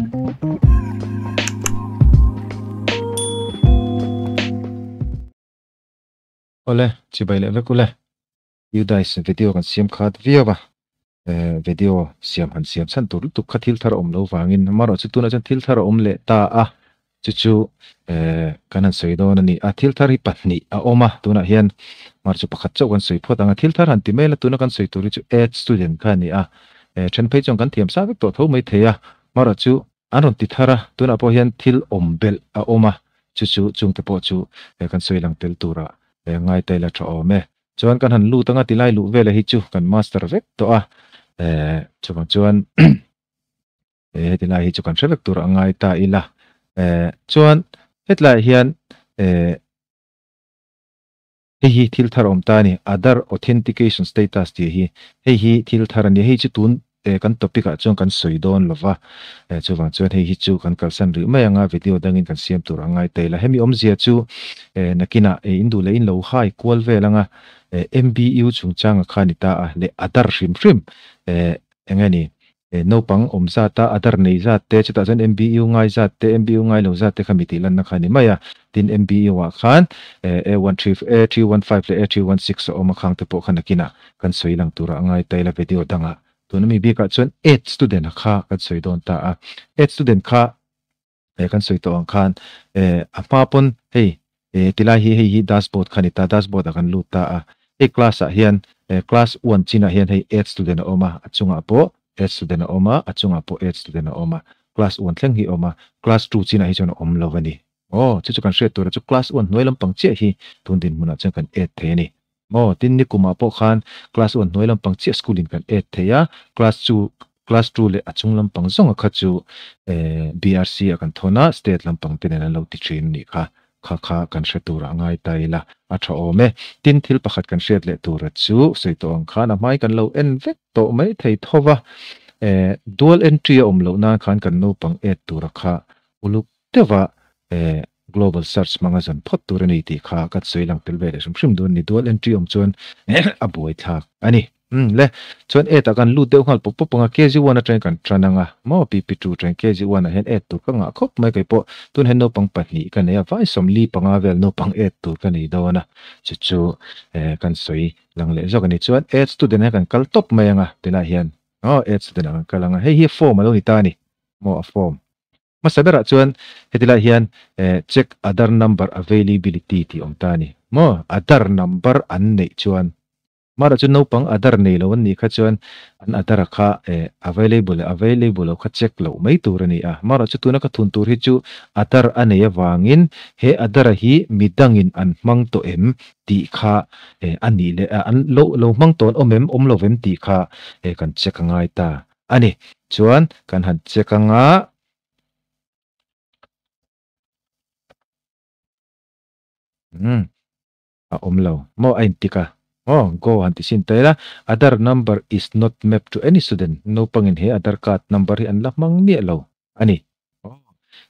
Awle, chibai leh vek ule. Udice video kan siam khat viau a, video siam han siam chhan tur lutuk kha thil thar a awm lo vangin amaherawh chu tunah chuan thil thar a awm leh ta a, chu chu kan han sawi dawn a ni a. Thil thar hi pahnih a awm a, tunah hian amaherawh chu pakhat chauh kan sawi phawt ang a. Thil thar han ti mai la tuna kan sawi tur hi chu add student kha a ni a, then phei chuan kan thiam sa vek tawh tho mai thei a, amaherawh chu an rawn ti thar a, tunah pawh hian thil awm belh a awm a, chu chu chungte pawh chu kan sawi lang tel tura ngai ta ila tha awm e. Chuan kan han lut anga tilai luh vela hi chu kan master vek tawh a, eh chuvang chuan eh hetilai hi chu kan hre vek tur a ngai ta ila. Eh chuan hetlaiah hian eh hei hi thil thar awm ta a ni, Aadhaar Authentication Status tih hi hei hi thil thar a ni, hei chu tun Eh kan topic ah chuan kan sawi dawn lo va, eh chuvang chuan hei hi chu kan kalsan rih mai anga video dangin kan siam tur a ngai ta ila. Hemi awmzia chu eh nakinah eh in duh leh in lo hai kual vel anga eh MBU chungchanga kha ni ta a leh Aadhaar hrim hrim eh eng nge ni eh naupang awm zat a Aadhaar nei zat te chutah chuan MBU ngai zat te MBU ngai lo zat te kha mi tih lanna kha ni mai a. Tin MBU ah khan eh A one three A three one five leh A three one six a awm a khang te pawh kha nakinah kan sawi lang tura a ngai ta ila video dangah tuna mi bikah chuan eight student a kha kan sawi dawn ta a eight student kha eh kan sawi tawh ang khan eh a hma pawn hei eh tilai hi hei hi dashboard kha ni ta dashboard ah kan lut ta a hei class ah hian eh class one chinah hian hei eight student a awm a a chungah pawh eight student a awm a a chungah pawh eight student a awm a class one thleng hi a awm a class two chinah hi chuan a awm lo a ni aw chu chu kan hriat tur a chu class one hnuai lampang chiah hi tun dinhmunah chuan kan add thei a ni. Maw, tin nikumah pawh khan class one hnuai lampang chiah school in kan add thei a, class two class two leh a chung lampang zawnga kha chu eh BRC ah kan thawn a, state lampang te nen an lo ti thin a nih kha, kha kha kan hre turah ngai ta ila a tha awm e. Tin thil pakhat kan hriat leh tura chu sawi tawh ang khan a hmai kan lo en vek tawh mai thei tho va, eh dual entry a awm loh nan khan kan naupang add tura kha uluk deuha eh global search hmanga zawn phawt tur a ni tih kha ka sawi lang tel ve leh hrim hrim dawn a ni. Dual entry awm chuan a buai thlak a ni. Umm le, chuan add ah kan lut deuh nghal pawp pawp ang a, KG one atangin kan tan ang a, maw PP two atangin KG one ah hian add tur ka ngah khawp mai kei pawh tun hian naupang pahnih ka nei a, vai 45 vel naupang add tur ka nei dawn a, chu chu eh kan sawi lang leh zawk a ni. Chuan add student ah hian kan kal tawp mai ang a, tilai hian aw add student ah kan kal ang a, hei hi form a lo ni ta a ni, maw a form. Hmasa berah chuan heti lai hian check Aadhaar number availability tih awm ta a ni maw? Aadhaar number an neih chuan mahra chu naupang Aadhaar nei lo an nih kha chuan an Aadhaar kha available leh available lo kha check loh mai tur a ni a. Mahra chu tuna ka thun tur hi chu Aadhaar a nei avangin he Aadhaar hi midangin an hmang tawh em tih kha a nih leh an lo lo hmang tawh an awm em awm lo em tih kha kan check a ngai ta. A ni. Chuan kan han check anga. Umm. A awm lo. Maw a intik a. Aw, go han ti sin ta ila. Aadhaar number is not mapped to any student. Naupangin he Aadhaar card number hi an la hmang miah lo a ni. Aw.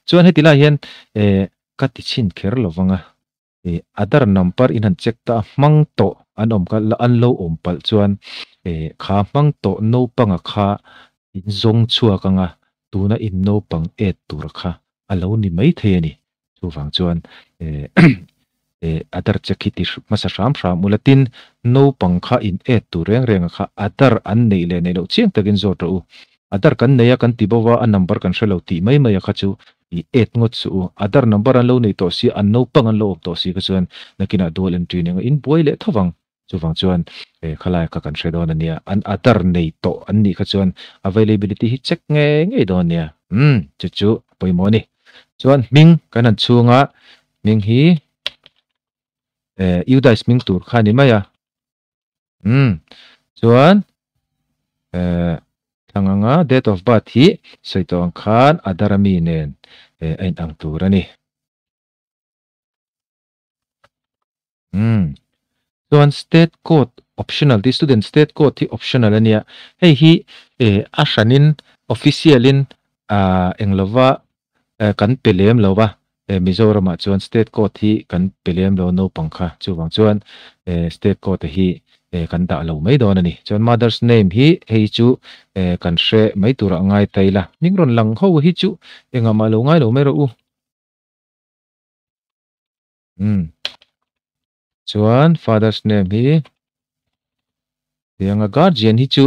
Chuan heti lai hian eh ka ti chhin kher lo vang a. Eh Aadhaar number in han check ta a hmang tawh an awm kha an lo awm palh chuan eh kha hmang tawh naupanga kha in zawng chhuak anga tuna in naupang add tur kha a lo ni mai thei a ni. Chuvang chuan eh eh Aadhaar check hi ti hmasa hram hram ula tin naupang kha in add tur reng reng a kha Aadhaar an neih leh neih loh chiang takin zawt rawh u. Aadhaar kan nei a kan ti bo va a number kan hre lo tih mai mai a kha chu I add ngawt suh u. Aadhaar number an lo nei tawh si, an naupang an lo awm tawh si kha chuan nakinah dual entry nen in buai leh tho vang. Chuvang chuan eh khalai kha kan hre dawn a nia. An Aadhaar nei tawh an nih kha chuan availability hi check ngei ngei dawn a nia. Umm chu chu a pawimawh a ni. Chuan hming kan han chhung a, hming hi eh UDISE hming tur kha a ni mai a. Umm chuan eh thlang anga date of birth hi sawi tawh ang khan Aadhaar ami nen eh a inang tur a ni. Umm chuan state code optional tih student state code hi optional a nia hei hi eh a hranin official in ah eng lova eh kan pe lem lo va eh Mizoramah chuan state code hi kan pe lem lo naupang kha chuvang chuan eh state code hi kan dah lo mai dawn a ni. Chuan mother's name hi hei chu kan hre mai turah ngai ta ila. Hming rawn lang ho hi chu engah mah lo ngai lo mai rawh u. Umm. Chuan father's name hi tianga guardian hi chu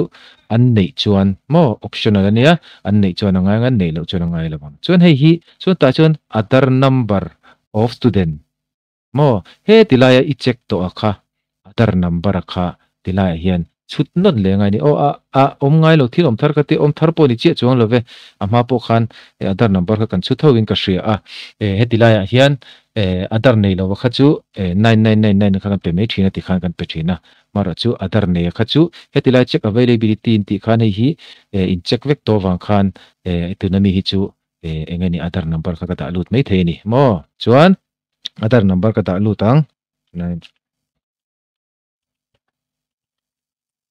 an neih chuan maw optional ania an neih chuan a ngai ang an neih loh chuan a ngai lo ang. Chuan hei hi chuan tah chuan other number of student maw he ti laia i check tawh a kha other number a kha ti laiah hian chhut nawn leh ngai a ni. Aw a a awm ngai lo thil awm thar ka ti awm thar pawh ni chiah chuang lo ve a hma pawh khan other number kha kan chhut ho in ka hria a heti laiah hian Aadhaar nei lo kha chu 9999 kha kan pe mai thin a ti khan kan pe thin a, marawh chu Aadhaar nei kha chu heti lai check availability in tih khan hei hi in check vek tawh avang khan tuna mi hi chu eng nge ni Aadhaar number kha ka dah lut mai thei a ni maw? Chuan Aadhaar number ka dah lut ang.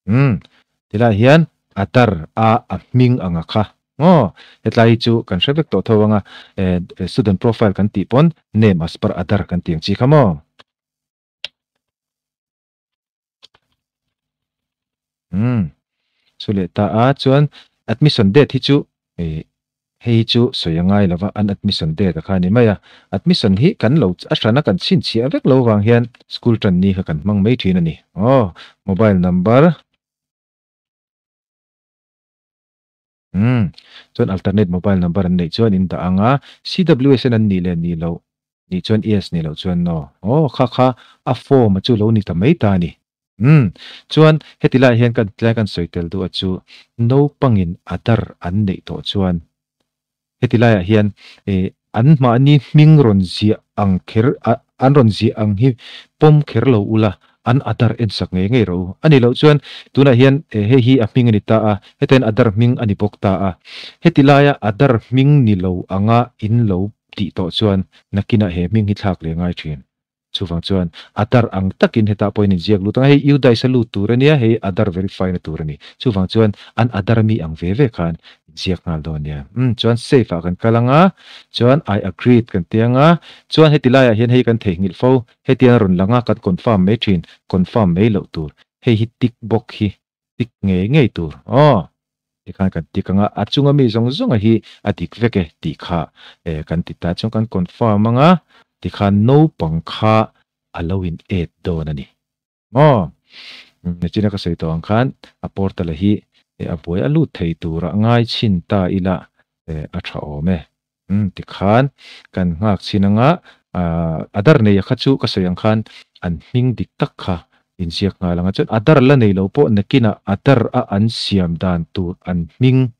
Umm tilai hian a tar a a hming ang a kha maw hetlai hi chu kan hre vek tawh tho ang a student profile kan tih pawn name as per Aadhaar kan tih ang chi kha maw. Umm chu leh ta a chuan admission date hi chu Hei hi chu sawi a ngai lova, an admission date a kha a ni mai a. Admission hi kan lo a hrana kan chhinchhiah vek lo vang hian school tan ni kha kan hmang mai thin a ni. Aw, mobile number. Umm, chuan alternate mobile number an neih chuan in dah ang a, CWSN an nih leh nih loh nih chuan yes nih loh chuan no. Aw, kha kha a form a chu lo ni ta mai ta a ni. Umm, chuan heti laiah hian kan tlai kan sawi tel duh a chu naupangin Aadhaar an neih tawh chuan heti laiah hian ih an mahni hming rawn ziah ang kher a an rawn ziah ang hi pawm kher lo ula an Aadhaar en sak ngei ngei rawh u. A nih loh chuan tunah hian hei hi a hming a ni ta a, hetiang Aadhaar hming a ni bawk ta a, heti laia Aadhaar hming ni lo anga in lo tih tawh chuan nakinah he hming hi thlak leh ngai thin. Chuvang chuan Aadhaar ang takin hetah pawhin inziak lut ang a, hei UDISE a lut tur a nia, hei Aadhaar verify na tur a ni. Chuvang chuan an Aadhaar mi ang ve ve khan inziak nghal dawn nia. Umm chuan save ah kan kal ang a, chuan I agreed kan ti ang a, chuan heti laiah hian hei kan theihnghilh fo, hetiang a rawn lang a, kan confirm mai thin, confirm mai loh tur, hei hi tick box hi tick ngei ngei tur aw. Tikhan kan tick ang a, a chunga mi zawng zawnga hi a dik vek e tih kha kan ti ta chuan kan confirm ang a, tikhan naupang kha a lo in add dawn a ni maw. Nichina ka sawi tawh ang khan a portal a hi a buai a lut thei tura ngai chhin ta ila a tha awm e. Tikhan kan nghak chhin anga Aadhaar nei a kha chu ka sawi ang khan an hming dik tak kha inziak nghal anga chuan Aadhaar la nei lo pawh nakinah Aadhaar a an siam dan tur an hming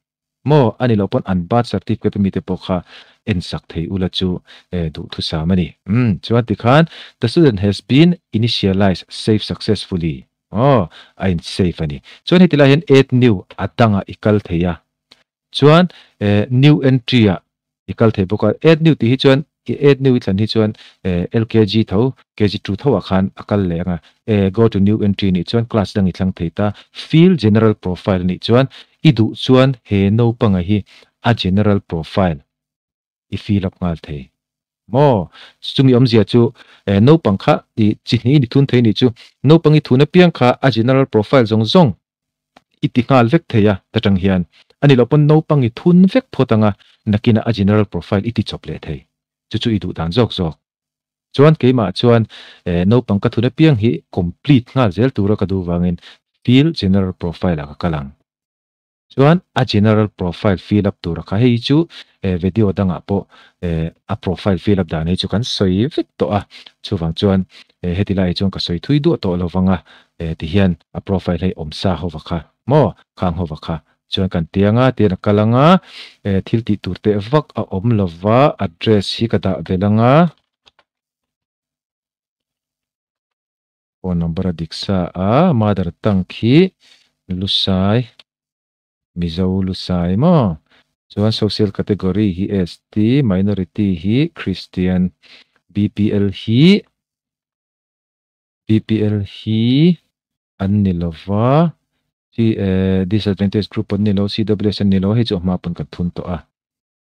maw a ni loh pawn an birth certificate ami te pawh kha en sak thei ula chu duhthusam a ni. Chuan tikhan the student has been initialized save successfully aw a in save a ni. Chuan heti lai hian add new a dangah i kal thei a. Chuan new entry ah i kal thei bawk a, add new tih hi chuan i add new i thlan hi chuan LKG tho KG2 tho ah khan a kal leh ang a, go to new entry nih chuan class dang i thlang thei ta, fill general profile nih chuan i duh chuan he naupanga hi a general profile i fill up nghal thei maw? Chumi awmzia chu naupang kha i chi hnih in i thun thei nih chu naupang i thun apiang kha a general profile zawng zawng i ti nghal vek thei a ta tang hian a ni loh pawn naupang i thun vek phawt anga nakinah a general profile i ti chawp leh thei chu chu i duh dan zawk zawk chuan keimah chuan naupang ka thun apiang hi complete nghal zel tura ka duh vangin fill general profile ah ka kal ang. Chuan a general profile fill up tur a kha, hei chu video dangah pawh a profile fill up dan hi chu kan sawi vek tawh a, chuvang chuan heti laiah chuan ka sawi thui duah tawh lo vang a, tihian a profile hei awm sa ho va kha maw, khang ho va kha chuan kan ti ang a, tihian a kal ang a, thil tih tur teh vak a awm lo va, address hi ka dah belh ang a. Phone number a dik sa a, mother tongue khi Lusai, Mizo Lusai maw? Chuan social category hi ST, minority hi Christian, BPL hi BPL hi an ni lova, chi disadvantage group an ni lo, CWS an ni lo, hei chu a hma pawn kan thun tawh a.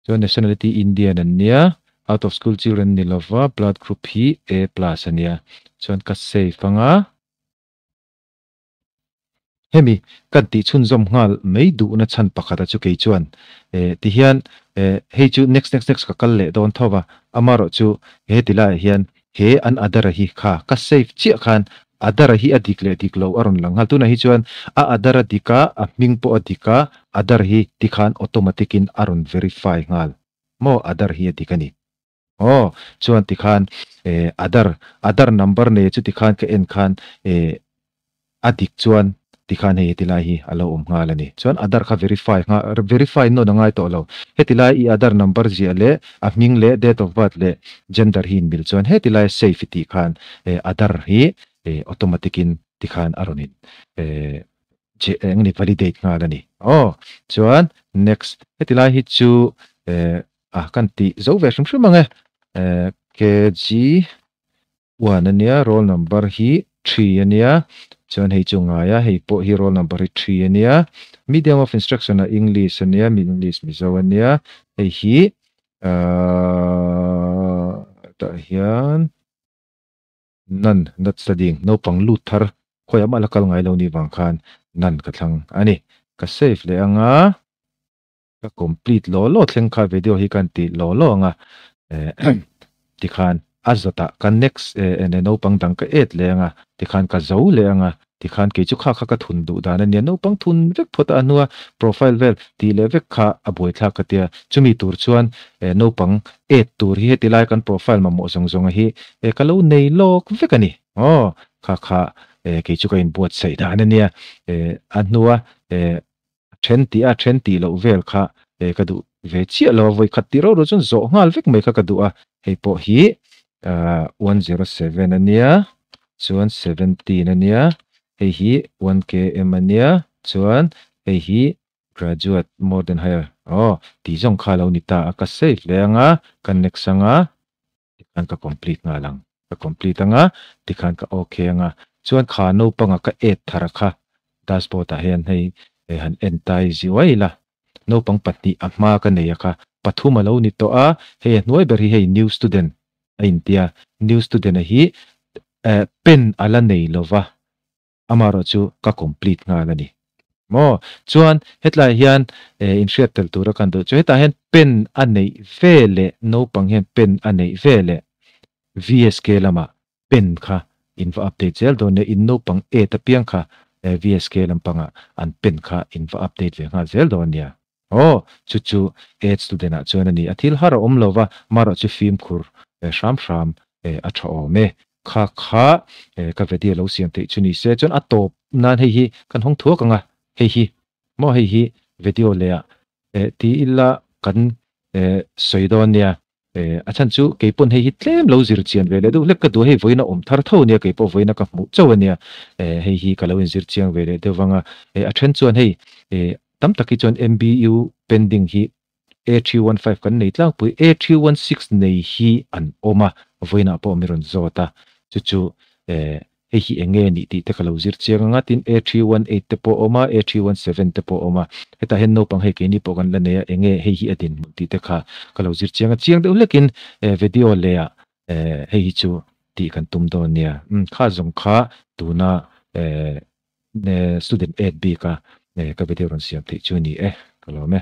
Chuan nationality Indian an nia, out of school children ni lova, blood group hi A plus a nia. Chuan ka save anga. Hemi kan tih chhunzawm nghal mai duhna chhan pakhata chu kei chuan tihian hei chu next next next ka kal leh dawn tho va, amaherawhchu he ti laiah hian he an Aadhaar hi kha ka save chiah khan Aadhaar hi a dik leh dik lo a rawn lang nghal. Tunah hi chuan a Aadhaar a dik a, a hming pawh a dik a, Aadhaar hi tikhan automatic in a rawn verify nghal maw Aadhaar hi a dik a ni. Aw chuan tikhan eh Aadhaar Aadhaar number nei chu tikhan ka en khan eh a dik chuan tikhan hei heti lai hi a lo awm nghal a ni. Chuan Aadhaar kha verify ngha verify nawn a ngai tawh lo. Heti lai i Aadhaar number ziah leh a hming leh date of birth leh gender hi inmil chuan heti lai save i tih khan eh Aadhaar hi eh automatic in tikhan a rawn in eh che eng ni validate nghal a ni. Aw chuan next heti lai hi chu eh A kan tih zo ve hrim hrim ang e. KG 1 a nia, roll number hi 3 a nia, chuan hei chu ngai a, hei pawh hi roll number hi 3 a nia, medium of instruction ah English a nia, English Mizo a nia, hei hi ahh tah hian none not studying naupang lut thar khawiah mah la kal ngai lo ni vang khan none ka thlang a ni. Ka save leh ang a. Ka complete law law thleng kha video hi kan ti law law anga tikhan a zawtah ka next ene naupang dang ka add leh anga tikhan ka zo leh anga tikhan kei chu kha kha ka thun duh dan ania naupang thun vek phawt a hnua profile vel tih leh vek kha a buaithlak ka tia chumi tur chuan naupang add tur hi heti lai kan profile mamawh zawng zawng a hi ka lo nei lawk vek ani aw kha kha kei chu ka inbuatsaih dan ania a hnua A then tih a then tih loh vel kha eh ka duh ve chiah lo a, vawi khat tih rauh rauh chuan zawh nghal vek mai kha ka duh a, hei pawh hi ah 107 a nia chuan 17 a nia, hei hi 1 km a nia chuan hei hi graduate more than higher aw tih zawng kha a lo ni ta a, ka save leh ang a, ka next ang a. Tikhan ka complete nghal ang. Ka complete anga, tikhan ka ok anga. Chuan kha naupanga ka add thar a kha dashboard ah hian hei han en tai ziuai ila. Naupang pahnih a hma ka nei a kha pathum a lo ni tawh a, hei a hnuai ber hi hei new student a intia. New student a hi pen a la nei lova. Amaherawh chu ka complete nghal a ni. Maw? Chuan hetlai hian inhriat tel tura kan duh chu hetah hian pen a neih ve leh naupang hian pen a neih ve leh VSK lamah pen kha in va update zel dawn nia, in naupang et apiang kha VSK lampangah an pen kha in va update ve nghal zel dawn nia. Aw, chu chu aid student ah chuan a ni. A thil har a awm lo va, marawh chu fimkhur hram hram a tha awm e. Kha kha ka video lo siam theih chu ni se chuan a tawp nan hei hi kan hawng thuak ang a, hei hi maw hei hi video leh ah ti ila kan sawi dawn nia. A chhan chu kei pawn hei hi tlem lo zir chian ve leh deuh hlek ka duh a, hei vawiin a awm thar tho ania, kei pawh vawiin a ka hmuh chauh ania, hei hi ka lo inzir chiang ve leh deuh vang a, a then chuan hei tam tak hi chuan MBU pending hi A315 kan nei tlangpui, A316 nei hi an awm a, vawiinah pawh mi rawn zawt a, chu chu Hei hi eng nge nih tih te ka lo zir chiang ang a, tin A318 te pawh a awm a, A317 te pawh a awm a, hetah hian naupang hei keini pawh kan la nei a, eng nge hei hi a dinhmun tih te kha ka lo zir chiang a, chiang deuh hlekin video leh ah hei hi chu tih kan tum dawn nia, umm kha zawng kha tuna student aid bik a ka video rawn siam theih chu a ni e, ka lawm e.